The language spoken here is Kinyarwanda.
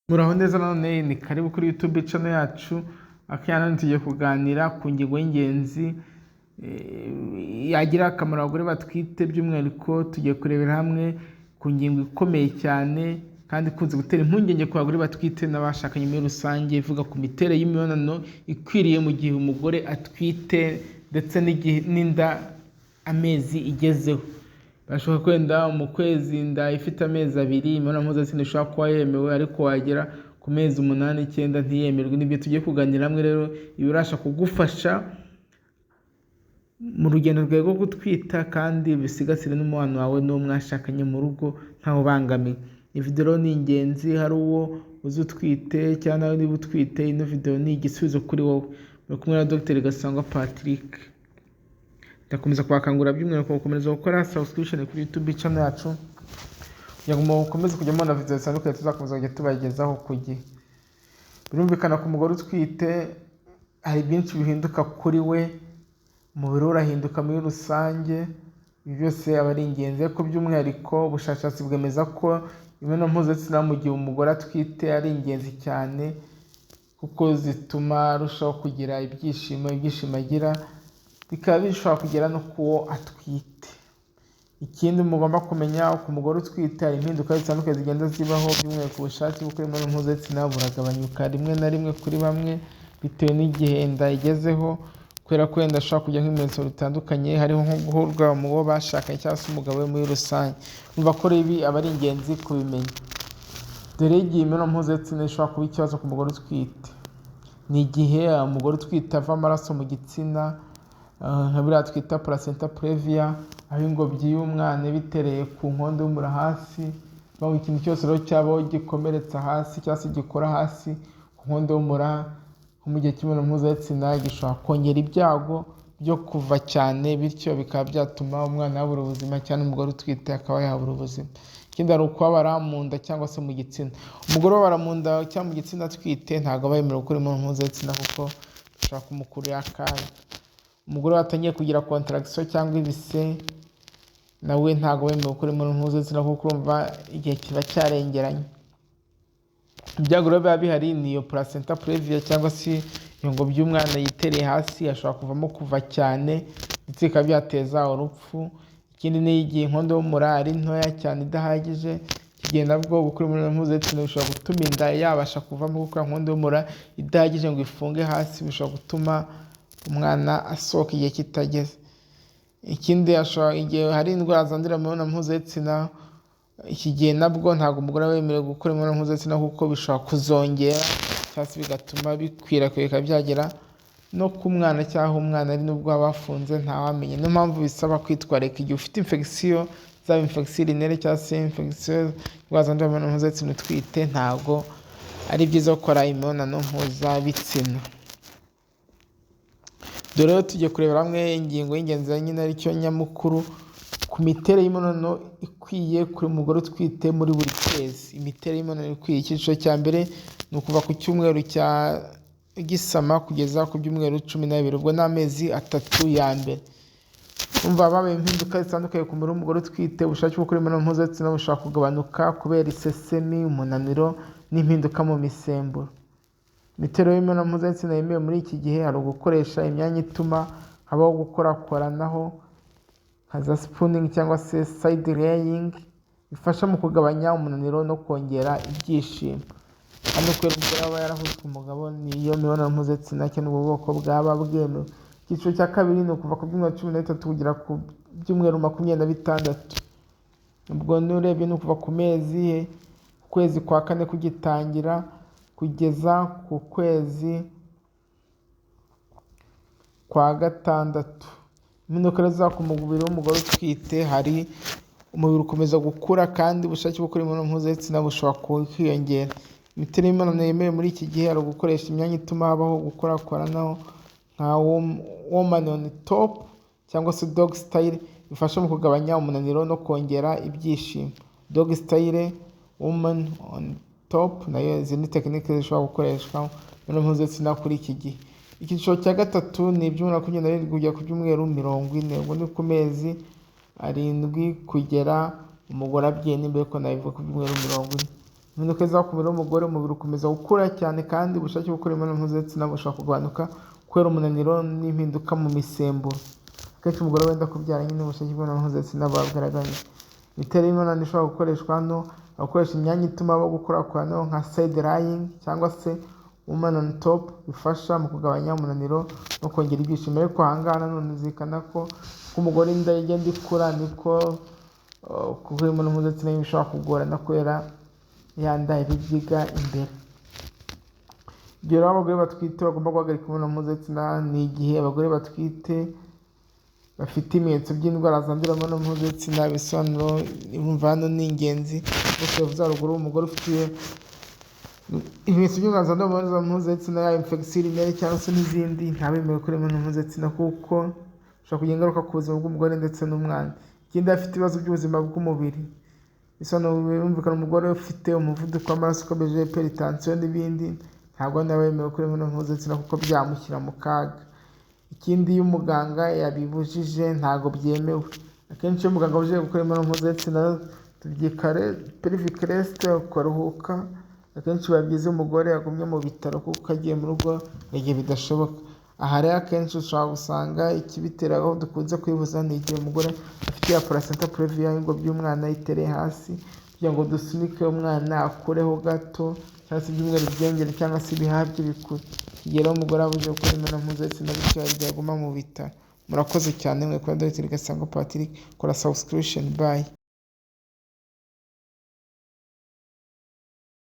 Muraho neza nanone, ni karibu kuri YouTube channel yacu. Akanya none tugiye kuganira ku ngingo y'ingenzi yagirira akamaro abagore batwite. By'umwihariko tugiye kurebera hamwe ku ngingo ikomeye cyane kandi ikunze gutera impungenge ku bagore batwite n'abashakanye muri rusange, ivuga ku miterere y'imibonano ikwiriye mu gihe umugore atwite ndetse n'inda amezi igezeho. Birashoboka ko wenda mu kwezi inda ifite amezi 2 imibonano mpuzabitsina ishobora kuba yemewe, ariko wagera ku mezi 8, 9 ntiyemerwe. Nibyo tugiye kuganira hamwe rero, ibibasha kugufasha mu rugendo rwawe rwo gutwita kandi bisigasire n'umubano wawe n'uwo mwashakanye mu rugo ntawe ubangamiwe. Iyi video rero ni ingenzi, hari uwo uzi utwite cyangwa nawe niba utwite, ino video ni igisubizo kuri wowe. Muri kumwe na Dr Gasangwa Patrick. Ndakomeza kubakangurira by'umwihariko gukomeza gukora subscription kuri YouTube channel yacu kugira ngo mukomeze kujya mubona video zitandukanye tuzakomeza kujya tubagezaho ku gihe. Birumvikana, ku mugore utwite hari byinshi bihinduka kuri we, umubiri we urahinduka muri rusange, ibi byose aba ari ingenzi. Ariko by'umwihariko ubushakashatsi bwemeza ko imibonano mpuzabitsina mu gihe umugore atwite ari ingenzi cyane, kuko zituma arushaho kugira ibyishimo, ibyishimo agira bikaba bishobora kugera no ku wo atwite. Ikindi mugomba kumenya ku mugore utwite, hari impinduka zitandukanye zigenda zibaho. By'umwihariko ubushake bwo gukora imibonano mpuzabitsina buragabanyuka rimwe na rimwe kuri bamwe, bitewe n'igihe inda igezeho, kubera ko wenda ashobora kujya nk'ibimenyetso bitandukanye, hariho nko guhurwa mu bo bashakanye cyangwa se umugabo we muri rusange. Urumva ko ibi aba ari ingenzi kubimenya. Dore igihe imibonano mpuzabitsina ishobora kuba ikibazo ku mugore utwite: ni igihe umugore utwite ava amaraso mu gitsina, nka biriya twita placenta previa, aho ingobyi y'umwana iba itereye ku nkondo y'umura hasi. Ikintu cyose rero cyabaho gikomeretsa hasi cyangwa se gikora hasi ku nkondo y'umura nko mu gihe cy'imibonano mpuzabitsina, gishobora kongera ibyago byo kuva cyane, bityo bikaba byatuma umwana yabura ubuzima cyangwa umugore utwite akaba yabura ubuzima. Ikindi, hari ukubabara mu nda cyangwa se mu gitsina. Umugore ubabara mu nda cyangwa mu gitsina atwite ntabwo aba yemerewe gukora imibonano mpuzabitsina, kuko bishobora kumukururira akaga. Umugore watangiye kugira contraction cyangwa ibise nawe ntabwo aba yemerewe gukora imibonano mpuzabitsina, kuko urumva igihe kiba cyarengeranye. Ibyago rero biba bihari ni iyo placenta previa cyangwa se iyo ngobyi y'umwana yitereye hasi, ashobora kuvamo kuva cyane ndetse bikaba byateza urupfu. Ikindi ni igihe inkondo y'umura ari ntoya cyane idahagije. Iki gihe nabwo gukora imibonano mpuzabitsina bishobora gutuma inda yabasha kuvamo, kuko inkondo y'umura idahagije ngo ifunge hasi, bishobora gutuma umwana asohoka igihe kitageze. Ikindi, igihe hari indwara zandurira mu mibonano mpuzabitsina, iki gihe nabwo ntabwo umugore aba yemerewe gukora imibonano mpuzabitsina, kuko bishobora kuzongera cyangwa se bigatuma bikwirakwira bikaba byagera no ku mwana cyangwa umwana ari nubwo haba hafunze ntawamenya. Niyo mpamvu bisaba kwitwararika igihe ufite infection, zaba infection urinaire cyangwa se infection, indwara zandurira mu mibonano mpuzabitsina utwite, ntabwo ari byiza gukora imibonano mpuzabitsina. Dore rero tugiye kurebera hamwe ingingo y'ingenzi nyine aricyo nyamukuru ku miterere y'imibonano ikwiye kuri mugore utwite muri buri kwezi. Imiterere y'imibonano ikwiye: icyiciro cya mbere ni ukuva ku cyumweru cya gisama kugeza ku byumweru 12, ubwo ni amezi 3 ya mbere. Umva, habaye impinduka zitandukanye ku mubiri w'umugore utwite. Ubushake bwo gukora imibonano mpuzabitsina bushobora kugabanuka kubera isesemi, umunaniro n'impinduka mu misemburo. Imiterere y'imibonano mpuzabitsina yemewe muri iki gihe, hari ugukoresha imyanya ituma habaho gukorakoranaho nka za spooning cyangwa se side lying, bifasha mu kugabanya umunaniro no kongera ibyishimo. Hano kubera umugore aba yarahujwe umugabo, niyo mibonano mpuzabitsina cyangwa ubwo bwoko bwaba bwemewe. Icyiciro cya kabiri ni ukuva ku byumweru 13 kugera ku byumweru 26. Ubwo n'urebye ni ukuva ku mezi, ukwezi kwa kane kugitangira kugeza ku kwezi kwa gatandatu. Impinduka ziza ku mubiri w'umugore utwite, hari umubiri ukomeza gukura kandi ubushake bwo gukora imibonano mpuzabitsina bushobora kwiyongera. Imiterere y'imibonano yemewe muri iki gihe, hari ugukoresha imyanya ituma habaho gukorakoranaho nka woman on top cyangwa se dog style, bifasha mu kugabanya umunaniro no kongera ibyishimo. Dog style, woman on top, nayo izi ni tekinike zishobora gukoreshwa mu mibonano mpuzabitsina kuri iki gihe. Icyiciro cya gatatu ni ibyumweru 27 kugera ku byumweru 40, ubwo ni ku mezi 7 kugera umugore abyaye, nimba ariko nabivuga ku byumweru 40. Impinduka ziba ku mubiri w'umugore, umubiri ukomeza gukura cyane kandi ubushake bwo gukora imibonano mpuzabitsina bushobora kugabanuka kubera umunaniro n'impinduka mu misemburo. Akenshi umugore wenda kubyara nyine ubushake bw'imibonano mpuzabitsina buba bwaragabanutse. Imiterere y'imibonano ishobora gukoreshwa hano, gukoresha imyanya ituma habaho gukorakoranaho nka side lying cyangwa se woman on top, bifasha mu kugabanya umunaniro no kongera ibyishimo. Ariko aha ngaha nanone uzirikana ko uko umugore inda ye igenda ikura, niko gukora imibonano mpuzabitsina bishobora kugorana kubera ya nda iba ibyiga imbere. Igihe rero abagore batwite bagomba guhagarika imibonano mpuzabitsina ni igihe abagore batwite bafite ibimenyetso by'indwara zandurira mu mibonano mpuzabitsina. Ibisobanuro urumva hano ni ingenzi, nk'uko tubivuze haruguru, umugore ufite ibimenyetso by'indwara zandurira mu mibonano mpuzabitsina, yaba infection urinaire cyangwa se n'izindi, ntabemerewe gukora imibonano mpuzabitsina kuko bishobora kugira ingaruka ku buzima bw'umugore ndetse n'umwana. Ikindi, afite ibibazo by'ubuzima bw'umubiri. Bisobanuro birumvikana, umugore ufite umuvuduko w'amaraso ukabije, hypertension n'ibindi, ntabwo aba yemerewe gukora imibonano mpuzabitsina kuko byamushyira mu kaga. Ikindi, iyo umuganga yabibujije ntabwo byemewe. Akenshi iyo umuganga abujije gukora imibonano mpuzabitsina tubyita pelvic rest, ukaruhuka. Akenshi biba byiza umugore agumye mu bitaro kuko agiye mu rugo hari igihe bidashoboka. Aha rero akenshi ushobora gusanga ikibitera, aho dukunze kwivuza, ni igihe umugore afite ya placenta previa y'ingobyi y'umwana itereye hasi, kugira ngo dusunike umwana akureho gato, cyangwa se ibyumweru byiyongere, cyangwa se ibihaha bye bikure. Igihe rero umugore abujijwe gukora imibonano mpuzabitsina bityo, hari igihe aguma mu bitaro. Murakoze cyane mwe kuri Dr Gasangwa Patrick, kora subscription, bye.